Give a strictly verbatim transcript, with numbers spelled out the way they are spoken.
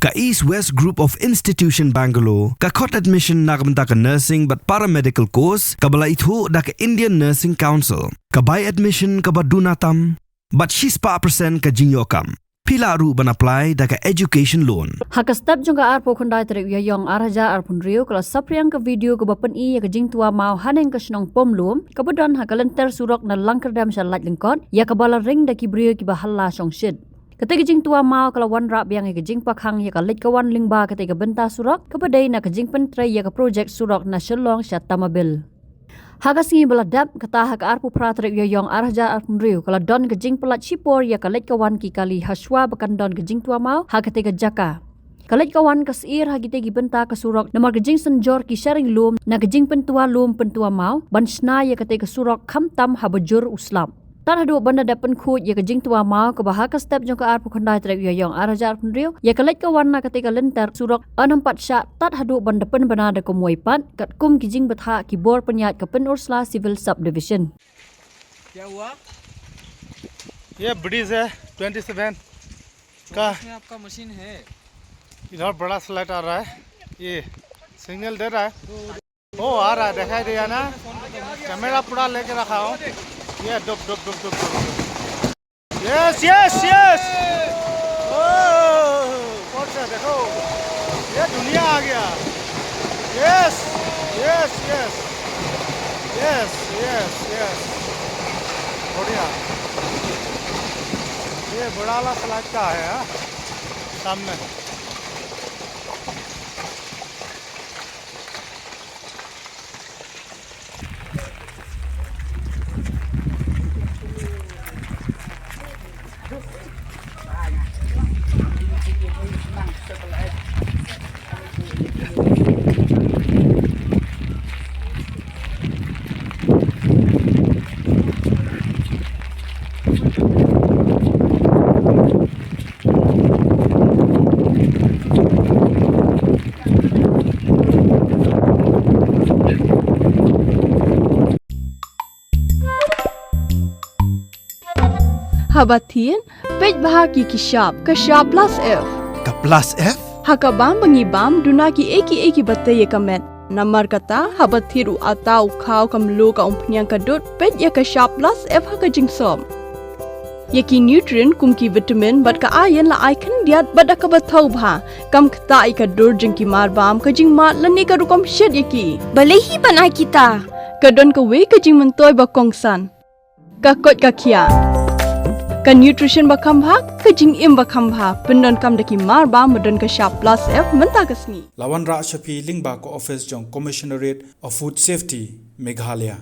Ka East West Group of Institution Bangalore ka khot admission na ka bynta ka nursing bad paramedical course kaba la ithuh da ka Indian Nursing Council. Ka bai admission kaba duna tam bad shispah percent ka jingïoh kam. Phi lah ruh ban apply da ka education loan. Ha ka step jong ka arphew khyndai tarik Ïaïong ar hajar arphew hynriew ka la saphriang ka video kaba pyni ïa ka jingtwa maw haneng ka shnong Pomlum kaba don ha ka lynter surok na Langkyrdem sha Laitlyngkot, ïa kaba la ring da ki briew kiba halla shongshit. Kata ka jingtwa maw ka la wanrah biang ïa ka jingpakhang ïa ka leit ka wan lyngba kata ka bynta surok kaba dei na ka jingpyntrei ïa ka projek surok na Shillong sha Tamabil. Ha ka sngi ba la dep, kata ha ka arphew phra tarik Ïaïong ar hajar arphew hynriew ka la don ka jingpyllait shipor ïa ka leit ka wan ki kali hashwa ba kan don ka jingtwa maw ha kata ka jaka. Ka leit ka wan ka syier ha kita ki bynta ka surok namar ka jingsynjor ki sharing lum na ka jingpyntwa lum pyntwa maw ban shna ïa kata ka surok khamtam haba jur u slap. Tad haduh ban da dep pynkhuid ïa ka jingtwa maw kaba ha ka step jong ka arphew khyndai tarik Ïaïong ar hajar arphew hynriew, ïa ka leit ka wan na kata ka lynter surok yn ym pat shah tad haduh ban da pynbna da kumwei pat katkum ki jingbthah ki bor pynïaid ka Pynursla Civil Subdivision. क्या हुआ? ये ब्रिज है twenty seven का। इसमें आपका मशीन है? इधर बड़ा स्लाइड आ रहा है, ये सिग्नल दे रहा है। ओ, आ रहा है, दिखाई दिया ना? कैमरा पूरा लेके रखा हूँ। ये डुब, डुब, डुब, डुब, डुब, डुब। Yes, yes, yes. ओ, ऊपर से देखो, ये दुनिया आ गया। Yes, yes, yes. Yes, yes, yes. बढ़िया। ये बड़ा वाला स्लाइड का है, हाँ? सामने। Haba thied, peit bha ki ki shap, ka shap plus F. Ka plus F? Ha ka bam ba ngi bam, duna ki ei ki ei kiba tei ïa ka met. Namar kata, haba thied u atta u khaw ka mluh ka umphniang ka dud, peit ïa ka shap plus F ha ka jingsop. Ïa ki nutrient kum ki vitamin bad ka iron la ai khyndiat bad da kaba thaw bha. Kam ktah ïa ka dur jong ki marbam, ka jingmad lane ka rukom shet ïa ki. Balei hi ban ai kita? Ka don kawei ka jingmyntoi ba kongsan. Ka koit ka khiah. Ka nutrition ba kham bha, ka jingim ba kham bha. Pyndonkam da ki marbam ba don ka shap plus F mynta ka sngi. La wanrah sha phi lyngba ka office jong Commissionerate of Food Safety, Meghalaya.